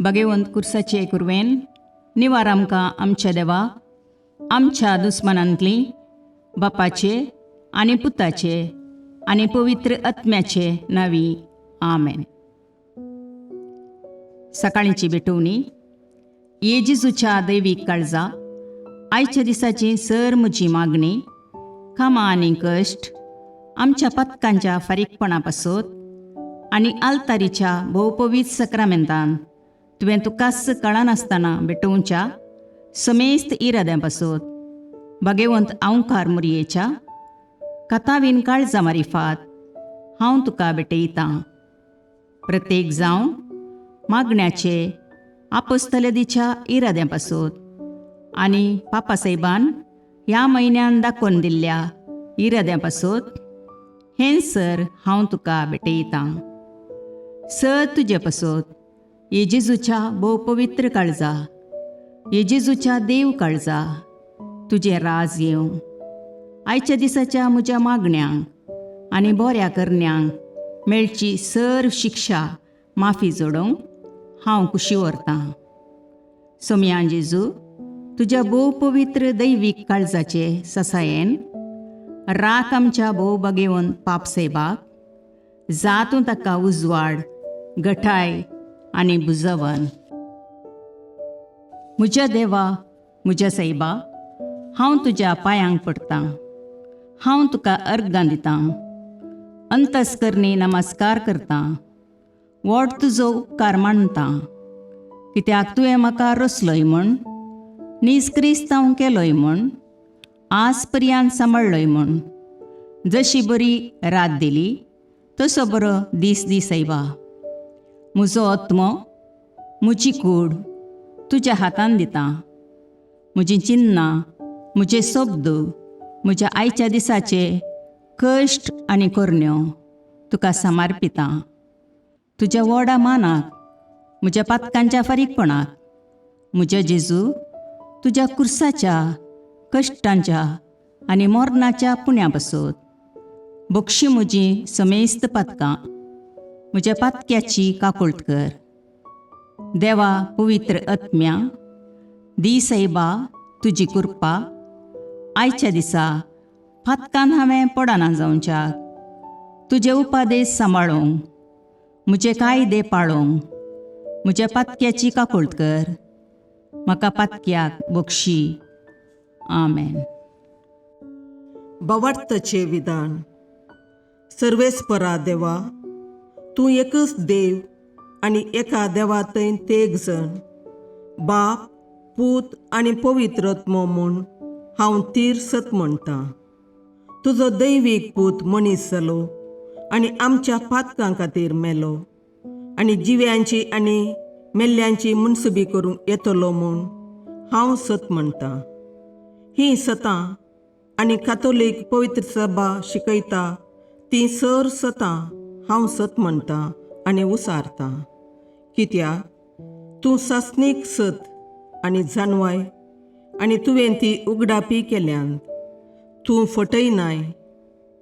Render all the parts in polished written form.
भगेवंत कुर्साचे कुरवेन निवार आमकां आमच्या देवा, आमच्या दुस्मनांतली बापाचे आनी पुताचे आनी पवित्र आत्म्याचे नावी, आमेन. सकाळीची भेटवणी. ये जेजूच्या दैवीक काळजा, आयच्या दिसाची सर म्हजी मागणी, कामां आनी कश्ट आमच्या पातकांच्या फारीकपणा पासत आनी आल्तारीच्या भोवपवीत सक्रामेंतान तुवें तुकाच कळनासतना भेटोवच्या समेस्त इराद्यां पासत भगेवंत आंवकार मुरयेच्या कथावीन काळजा मारिफात हांव तुका भेटयतां. प्रत्येक जावन मागण्याचे आपोस्तलदीच्या इराद्यां पासत आनी पापासाहेबान ह्या म्हयन्यान दाखोवन दिल्ल्या इराद्यां पासत हें सर हांव तुका भेटयतां. सर तुजे पासत ये जेजूच्या भोव पवित्र काळजा, ये जेजूच्या देव काळजा, तुजें राज येवं. आयच्या दिसाच्या म्हज्या मागण्यांक आनी बऱ्या करण्यांक मेळची सर शिक्षा माफी जोडोवंक हांव कुशी व्हरतां. सोमयान जेजू, तुज्या भोव पवित्र दैवीक काळजाचे ससायेन राख आमच्या भोव बगेवन पाप सेबाक, जातूं ताका उजवाड, गठाय आनी बुजवन. म्हज्या देवा, म्हज्या सायबा, हांव तुज्या पांयांक पडटां. हांव तुका अर्गां दितां, अंतस्करणी नमस्कार करतां, व्हड तुजो उपकार मानतां, कित्याक तुवें म्हाका रचलोय म्हूण, नीज क्रिस्तांव केलोय म्हूण, आज पर्यंत सांबाळ्ळोय म्हूण. जशी बरी रात दिली तसो बरो दीस दी सायबा. म्हजो आत्मो, म्हजी कूड तुज्या हातान दितां. म्हजीं चिन्नां, म्हजे शब्द, म्हज्या आयच्या दिसाचे कश्ट आनी करण्यो तुका समर्पितां. तुज्या व्हडा मानाक, म्हज्या पातकांच्या फारीकपणाक, म्हज्या जेजू, तुज्या कुर्साच्या कश्टांच्या आनी मरणाच्या पुण्या पासत बक्षी म्हजी समेस्त पातकां. म्हज्या पातक्याची काकुळट कर. देवा, पवित्र आत्म्या, दी सायबा तुजी कृपा आयच्या दिसा पातकान हांवें पडना जावच्याक, तुजे उपादेश सांबाळूंक, म्हजे कायदे पाळूंक. म्हज्या पातक्याची काकुळट कर. म्हाका पातक्याक बक्षी. आमेन. भावार्थाचें विधान. सर्वेस्परा देवा, तूं एकच देव आनी एका देवा थंय तेग जण, बाप, पूत आनी पवित्र आत्मो म्हूण हांव तीर सत म्हणटा. तुजो दैवीक पूत मनीस जालो आनी आमच्या पातकां खातीर मेलो आनी जिव्यांची आनी मेल्ल्यांची मुनसुबी करूंक येतलो म्हूण हांव सत म्हणटा. हीं सतां आनी कातोलीक पवित्र सभा शिकयता ती सर सतां हांव सत म्हणटा आनी उसारता, कित्याक तूं सासणीक सत आनी जाणवाय आनी तुवें ती उगडापी केल्यान. तूं फटयनाय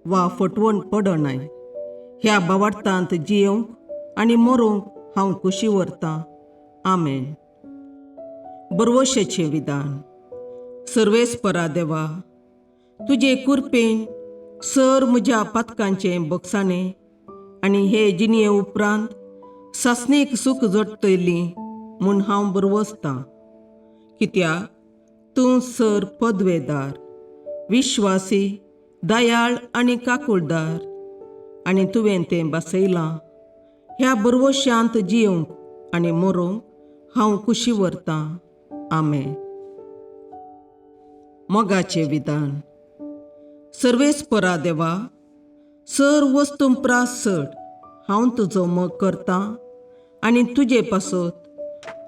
वा फटवण पडनाय. ह्या भावार्थांत जियोवंक आनी मरोंक हांव कुशी व्हरतां. आमेन. बरवशेचें विधान. सर्वेस्परा देवा, तुजे कुरपेन सर म्हज्या पातकांचें बक्षाणें आनी हे जिणये उपरांत सासणीक सूख जोडटली म्हूण हांव बरवसतां, कित्याक तूं सर पदवेदार, विश्वासी, दयाळ आनी काकुळदार आनी तुवें तें बसयलां. ह्या बरवशांत जियोवंक आनी मरोंक हांव कुशी व्हरतां. आमेन. मोगाचें विधान. सर्वेस्परा देवा, सर वस्तू प्रास चड हांव तुजो मोग करतां आनी तुजे पासत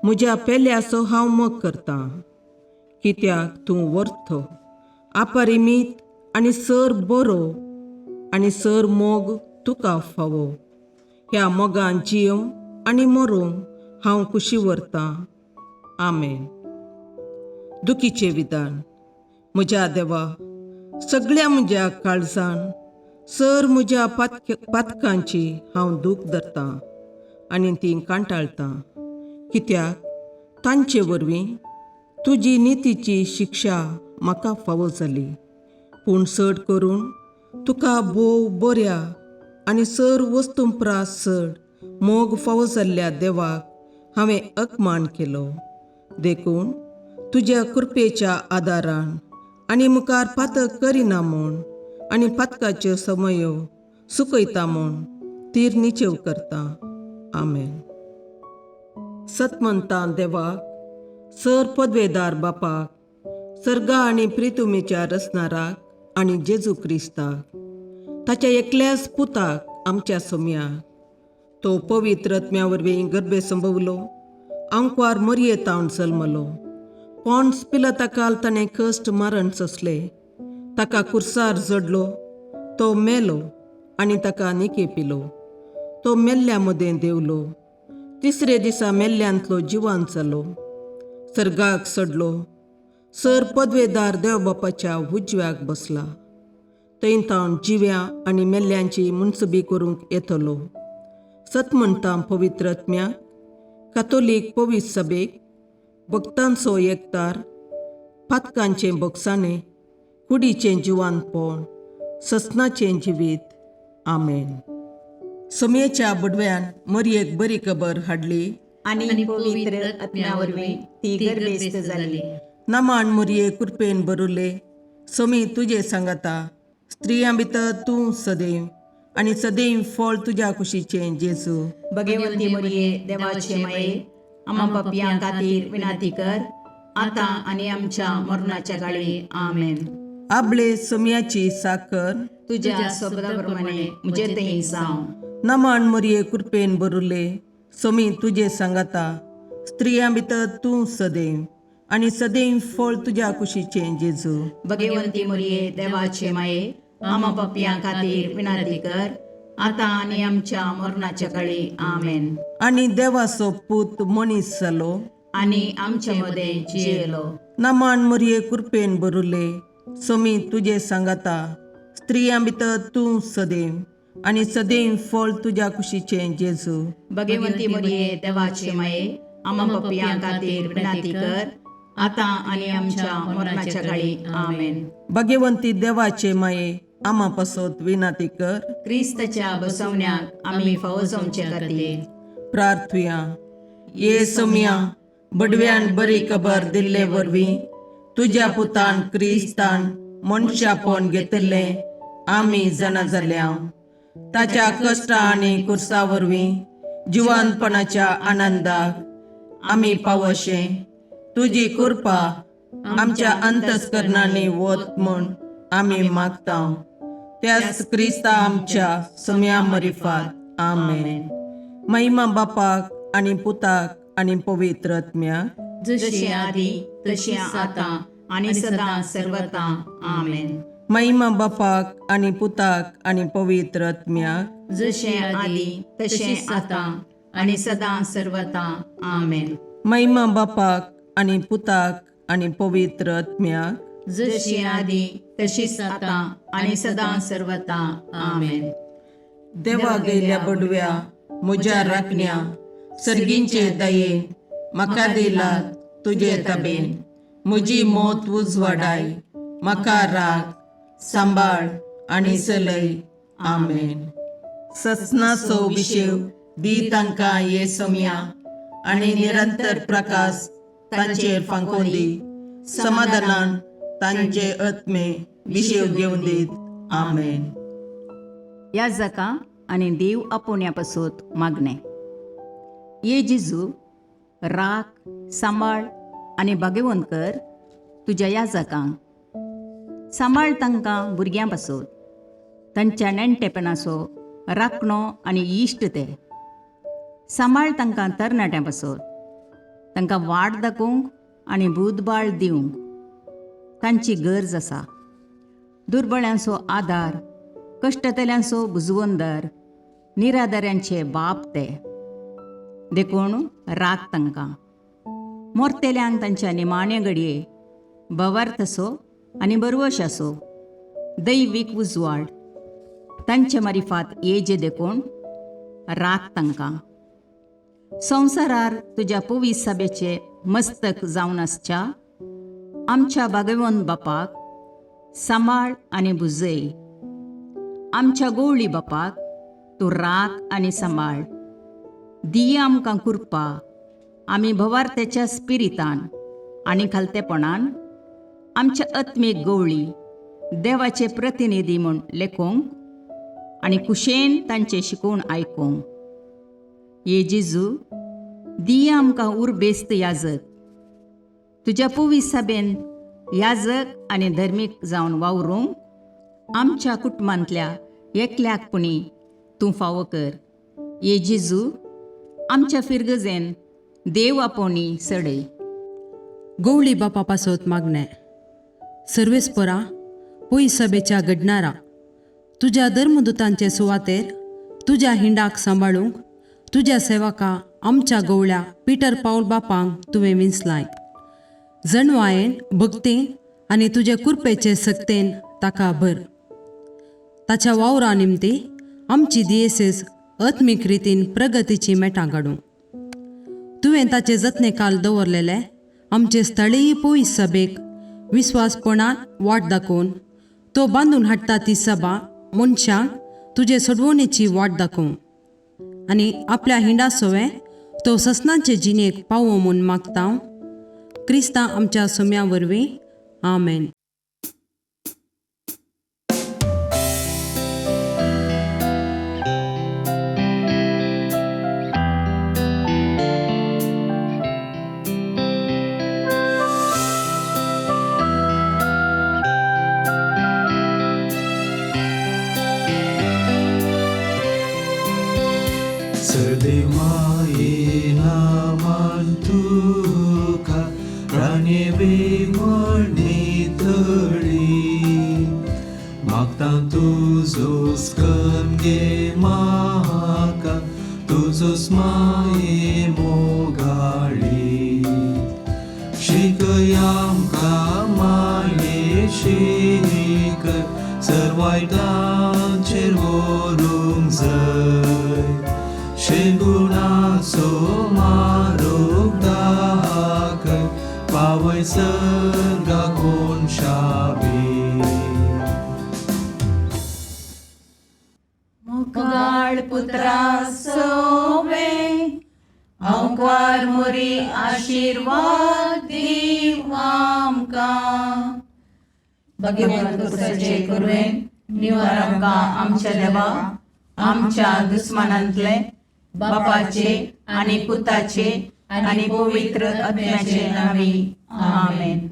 म्हज्या पेल्याचो हांव मोग करतां, कित्याक तूं वर्थ, अपरिमीत आनी सर बरो आनी सर मोग तुका फावो. ह्या मोगान जियोवंक आनी मरोंक हांव कुशी व्हरतां. आमेन. दुखीचें विधान. म्हज्या देवा, सगळ्या म्हज्या काळजान सर म्हज्या पातकांची हांव दूख धरतां आनी ती कांटाळटां. कित्याक तांचे वरवीं तुजी नितीची शिक्षा म्हाका फावो जाली. पूण चड करून तुका भोव बऱ्या आनी सर वस्तूं प्रास चड मोग फावो जाल्ल्या देवाक हांवें अपमान केलो. देखून तुज्या कृपेच्या आदारान आनी मुखार पातक करिना म्हूण आनी पातकाच्यो समयो सुकयता म्हूण तीर निचेव करता. आमेन. सतमंतां देवाक, सर पदवेदार बापाक, सर्गा आनी प्रितुमेच्या रचणाराक आनी जेजू क्रिस्ताक, ताच्या एकल्याच पुताक आमच्या सोम्याक, तो पवित्र आत्म्या वरवीं गर्भे संभवलो, आंकवार मरयेतावन जल्मलो, पोंड्स पिलताकाल ताणें कश्ट मरण सोंसले, ताका कुर्सार जडलो, तो मेलो आनी ताका निके पिलो, तो मेल्ल्या मदें देंवलो, तिसरे दिसा मेल्ल्यांतलो जिवान जालो, सर्गाक चडलो, सर पदवेदार देव बापाच्या उजव्याक बसला, थंय तावन जिव्या आनी मेल्ल्यांची मुनसबी करूंक येतलो. सत म्हणटा पवित्र आत्म्याक, कातोलीक पवित्र सभेक, भक्तांचो एकतार, पातकांचें बोगसाणें, कुडीचें जिवानपण, ससनाचें जिवीत. आमेन. सोमयेच्या बुडव्यान मरयेक बरी खबर हाडली आनी पवित्र आत्म्या वरवीं ती गर्भेस्त जाली. नमान मुरये कृपेन बरुले, सोमी तुजे सांगाता, स्त्रियां भितर तूं सदैव आनी सदैव फळ तुज्या कुशीचें जेजू. भगवंती मरिये, देवाचे माये, आमा पापयां खातीर विनंती कर, आतां आनी आमच्या मरणाच्या काळी. आमेन. आबळे सोमयाची साकर तुज्या शब्दा प्रमाणे म्हजे थंय जावं. नमान मुरये कृपेन बरुले, सोमी तुजे सांगाता, स्त्रियां भितर तूं सदैव आनी सदैव फळ तुज्या कुशीचें जेजू. भगवंती मरिये, देवाचे माये, आमा पापयां खातीर विनंती कर, आतां आनी आमच्या मरणाच्या काळी. आमेन. आनी देवाचो पूत मनीस जालो आनी आमच्या मदें जियेलो. नमान मुरये कृपेन बरुले, सोमी तुजे सांगाता, स्त्रियां भितर तूं सदैव आनी सदैव फळ तुज्या कुशीचें जेजू. भगवंती मरिये, देवाचे माये, आमा पापयां खातीर विनंती कर, आतां आनी आमच्या मरणाच्या काळी. आमेन. भगवंती देवाचे माये, आमा पासत विनंती कर. क्रिस्ताच्या बसवण्याक आमी फावो जावचे खातीर. प्रार्थुया. ये सोमया, बडव्यान बरी खबर दिल्ले वरवीं तुज्या पुतान क्रिस्तान मनशापण घेतिल्लें आमी जाणा जाल्या. ताच्या कश्टा आनी कुर्सा वरवीं जिवानपणाच्या आनंदाक आमी पावशे तुजी कृपा आमच्या अंतस्करणांनी वत म्हूण आमी मागता, त्याच क्रिस्ता आमच्या सम्या मरिफात. आमेन. महिमा बापाक आनी पुताक आनी पवित्र आत्म्याक, जशी आदी तशी आतां आनी सदां सर्वता. आमेन. महिमा बापाक आनी पुताक आनी पवित्र आत्म्याक, जशें आदी तशें आतां आनी सदां सर्वता. आमेन. महिमा बापाक आनी पुताक आनी पवित्र आत्म्याक, जशी आदी तशीच आतां आनी सदां सर्वता. आमेन. देवा गेल्या बडव्या म्हज्या राखण्या, सर्गींचे दयेन म्हाका दिला तुजे तबेन, म्हजी मोत उजवाडाय, म्हाका राख, सांबाळ आनी चलय. आमेन. ससनाचो विशेव दी तांकां ये सोमया आनी निरंतर प्रकाश तांचेर फांकोवन दी, समाधानान तांचे आत्मे विशेव घेवन दीत. आमेन. ह्या जाका आनी देव आपोवण्या पासत मागणें. ये जेजू, राख, सांबाळ आनी भाग्यवंत कर तुज्या ह्या जाकांक. सांबाळ तांकां भुरग्यां पासत, तांच्या नेणटेपणाचो राखणो आनी इश्ट ते. सांबाळ तांकां तरणाट्यां पासत, तांकां वाट दाखोवंक आनी बुदबाळ दिवंक तांची गरज आसा. दुर्बळ्यांचो आदार, कश्टतल्यांचो बुजवंदर, निराधाऱ्यांचे बाप ते, देखून राख तांकां. मोरतेल्यांक तांच्या निमाण्या घडये भवार्थ आसो आनी बरवश आसो, दैवीक उजवाड तांचे मारिफात येजे, देखून राख तांकां. संवसारार तुज्या पवीस सभेचे मस्तक जावन आसच्या आमच्या भागवंत बापाक सांबाळ आनी भुजय. आमच्या गोवळी बापाक तूं राख आनी सांबाळ. दिया आमकां कृपा आमी भवार्थ्याच्या स्पिरितान आनी खालतेपणान आमच्या आत्मीक गवळी देवाचे प्रतिनिधी म्हूण लेखूंक आनी कुशेन तांचें शिकोवन आयकूंक. ये जेजू, दिया आमकां उर्बेस्त याजक, तुज्या पवीस सभेन याजक आनी धर्मीक जावन वावरूंक आमच्या कुटुंबांतल्या एकल्याक पुणी तूं फावो कर. ये जेजू, आमच्या फिरगजेन देव आपोवणी सडय. गवळी बापा पासत मागणें. सर्वेस्परा पय सभेच्या घडणारा तुज्या धर्मदुतांचे सुवातेर तुज्या हिंडाक सांबाळूंक तुज्या सेवका आमच्या गवळ्या पिटर पावल बापांक तुवें विंचलाय. जणवायेन भक्तीन आनी तुजे कुरपेचे सक्तेन ताका भर. ताच्या वावरा निमती आमची दियेसेस आत्मीक रितीन प्रगतीची मेटां काडूं. तुवें ताचे जतने काल दवरलेले आमचे स्थळीय पयस सभेक विस्वासपणान वाट दाखोवन तो बांदून हाडटा ती सभा मनशांक तुजे सोडवणेची वाट दाखोवं आनी आपल्या हिंडा सोवे तो ससनाचे जिणेक पावो म्हूण मागता क्रिस्ता आमच्या सोम्या वरवीं. आमेन. सर्देवाये नामान तुका राणे बेमणी तळी मागता तुजो स्कन गे म्हाका तुजो माये मोगाळी शिकय आमकां माये शिक सर्वायतांचेर व्हरूंक जाय शेगुणाचो मारूक दाखय पावय सर्गा कोनशाबी. मोगाळ पुत्रा सोवे अंकार मोरी आशिर्वाद दीव आमकां. भगवंत पुरुषाचे कुरवेन निवार आमकां आमच्या देवा आमच्या दुस्मानांतले बापाचे आनी पुताचे आनी पवित्र आत्म्याचे नावी. आमेन.